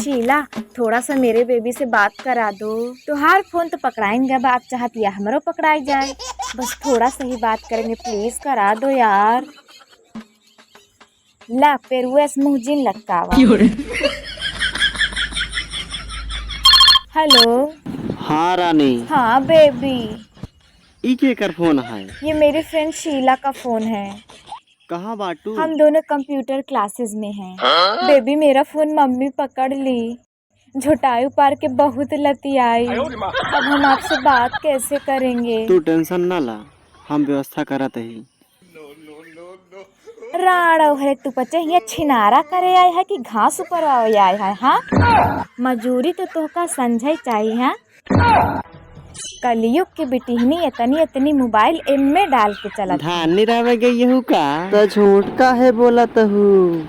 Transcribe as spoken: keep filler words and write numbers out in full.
शीला, थोड़ा सा मेरे बेबी से बात करा दो। तोहार फोन तो पकड़ाइन गवा, आप चाहत या हमरो पकड़ाई जाए। बस थोड़ा सा ही बात करेंगे, प्लीज करा दो यार। ला, पेरुएस मुँह जिन लटकावा। हेलो। हाँ रानी। हाँ बेबी। ई केकर फोन है? ये मेरी फ्रेंड शीला का फोन है। कहाँ बाटू? हम दोनों कंप्यूटर क्लासेस में हैं। बेबी, मेरा फोन मम्मी पकड़ ली। झोटाई उपार के बहुत लतियाई। अब हम आपसे बात कैसे करेंगे? तू टेंशन ना ला, हम व्यवस्था करत ही। राड़ ओहरे तू पचे हियाँ छिनारा करे आए है कि घास ऊपर आए है, हाँ? मजूरी तो तोहका समझे चाहिए, हाँ? कलयुग के बिटिहनी इतनी इतनी मोबाइल एम में डाल के चलत। धान निरावे गई हूँ का? तो झूठ काहे बोलत हूँ?